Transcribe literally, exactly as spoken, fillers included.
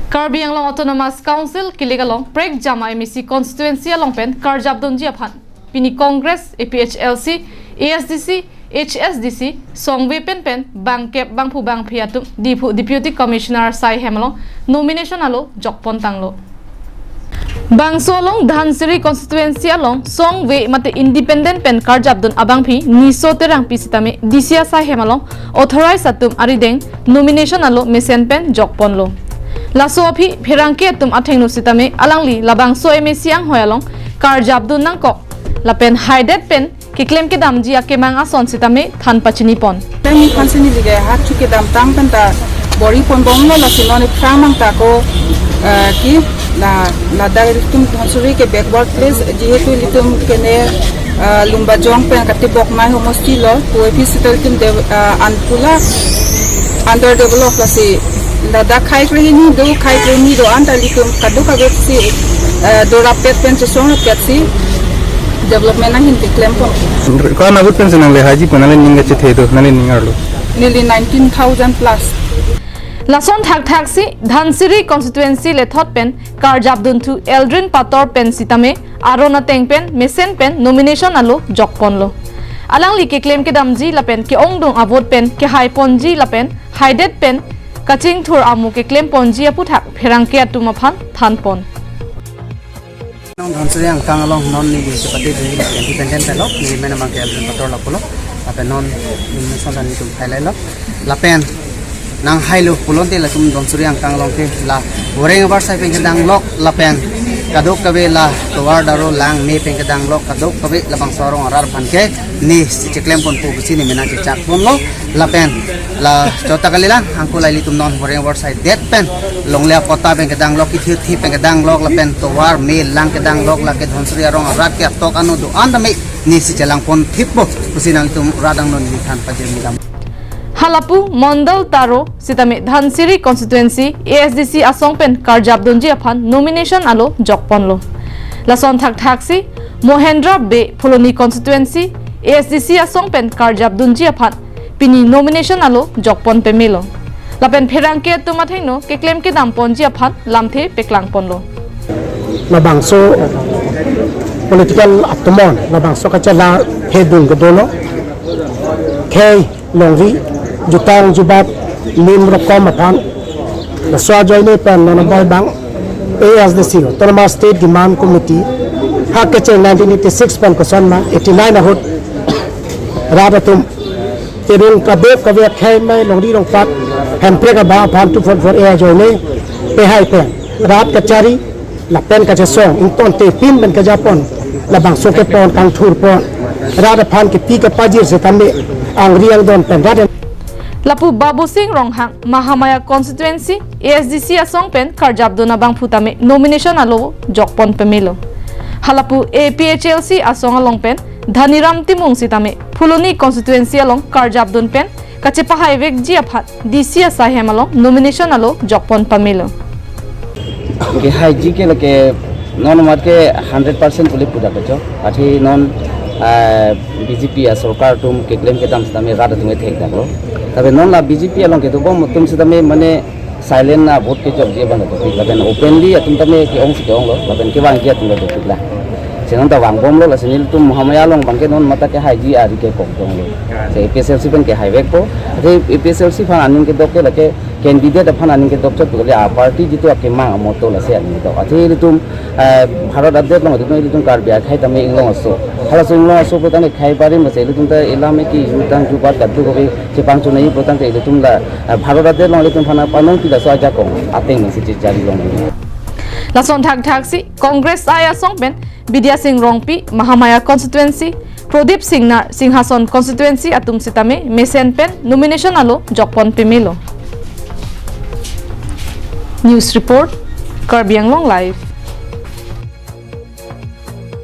Karbi Anglong Autonomous Council kilik along prekjam a-M A C constituency along pen karjapdunji aphan pini Congress, A P H L C, A S D C, H S D C, songve pen pen bangkep bangphu bangphi atum Diphu Deputy Commissioner asai hem along nomination alo jokpon tanglo. Bangso along Dhansiri constituency along songve mate independent pen karjapdun abangphi Niso Terangpi sitame D C asai hem along authorized atum arideng nomination alo mesen pen jokponlo. Laso aphi pherangke atum athengno sitame alangli labangso M A C anghoi along karjapdun nangkok lapen haidet pen keklem kedamji akemang ason sitame than pachinipon. Temi phansi neli ke hat chu kedamtang pen ta bor-iponbomlo, lasi non iphrang mang ta ko, eh, ki la, ladak ilitum Dhansiri ke backward place, jihetu ilitum kene, eh, Lumbajong pen Katiboknai homosti lo, pu aphi sita ilitum de, eh, anpula underdeveloped, lasi ladak khei krehini do, khei krehini do-an ta ilitum kadokave si, eh, dorapet pen chesong rapet si development ahin keklempon. Ko-an a-vote pensi nanglehaiji pu nangli ning kachethe do, nangli ning arlo? Neli nineteen thousand plus. Lason thakthak si Dhansiri constituency lethot pen karjapdunthu Eldrin Pator pen sitame aron ateng pen mesen pen nomination alo jokponlo. Alangli keklem kedamji lapen ke-ongdung a-vote pen kehaiponji lapen haidet pen kachingthur amo keklemponji aputhak pherangke atum aphan thanpon. Nong Dhansiri angkang along non neli chepate dun independent pen lo, neli men amang ke Eldrin Pator lo pulo, lapen non nomination ta nelitum phailai lo, lapen nanghailo pulote latum Dhansiri angkang along ke la voreng abar sai pen kedanglok lapen kadokave la tovar daro langme pen kedanglok kadokave labangso arong arat aphan ke neli si cheklemponpo pusi neli men nangchechakponlo lapen la chota kalilang angko la ilitum non voreng abar sai det pen longle apota pen kedanglok, kithirthi pen kedanglok lapen tovar me lang kedanglok lake Dhansiri arong arat ke atok ano do-an tame neli si chelangpon thippo pusi nangtum rat angno neli than pajirmi dam. Halapu Mondal Taro sitame Dhansiri constituency A S D C asong pen karjapdunji aphan nomination alo jokponlo. Lason thakthak si Mohendra Bey Phuloni constituency A S D C asong pen karjapdunji aphan pini nomination alo jokpon pemelo. Lapen pherangke atum athengno keklem kedamponji aphan lamthe peklangponlo. Labangso political atumon labangso kachala hedun kedo lo. Khei longri jutang jubat lim rokom aphan laso ajoine pen non abang A S D C, Autonomous State Demand Committee, ha kecheng nineteen eighty-six pen koson ma eighty-nine ahut rat atum terung kadokave khei mai longri longpat Hemprek abang aphan two four four A ajoine pehai pen rat kachari lapen kachesong ingtonte pin pen kejapon labangso kepon kangthurpon rat aphan kepi kepajir setame angri angdon pen rat. Lapu Babusing Ronghang Mahamaya constituency A S D C asong pen karjapdun abangphu tame nomination alo jokpon pemelo. Halapu A P H L C asong along pen Dhaniram Timung sitame Phuloni constituency along karjapdun pen kachepahaivekji aphan D C asai hem along nomination alo jokpon pamelo. Kehaiji ke lake non mat ke hundred percent pule pudak kecho. Athe non, ah, B J P asorkar atum keklem kedam sitame rat atum ethek daklo. Tapi non la B J P along kedobom atum sitame mane silent a-vote kechokji abang dopik lapen openly atum tame ke-ong si ke-onglo lapen kevangji atum dopik la. Senon ta vangbomlo, lasi nelitum Mahamaya along abang ke non mat ta kehaiji ari ke kongtonglo. Se A P H L C pen kehaivekpo. Athe A P H L C aphan aning kedok ke lake candidate aphan aning kedok chot pule a-party jitu akemang a-motto lasi aning kedok. Athe ilitum, eh, Bharat Update along ilitum, ilitum Karbi akhei tame inglong aso. Halaso inglong aso pu tame khei parim lasi ilitum ta elam eki jutang jubat kadokave chepangchunai pu tangte ilitum la, eh, Bharat Update along ilitum aphan panong pila so ajakong ateng si chechari long. Lason thakthak si Congress I asong pen Bidya Sing Rongpi, Mahamaya constituency, Pradip Singnar, Singhason constituency atum sitame mesen pen nomination alo jokpon pemelo. News report, Karbi Anglong Live.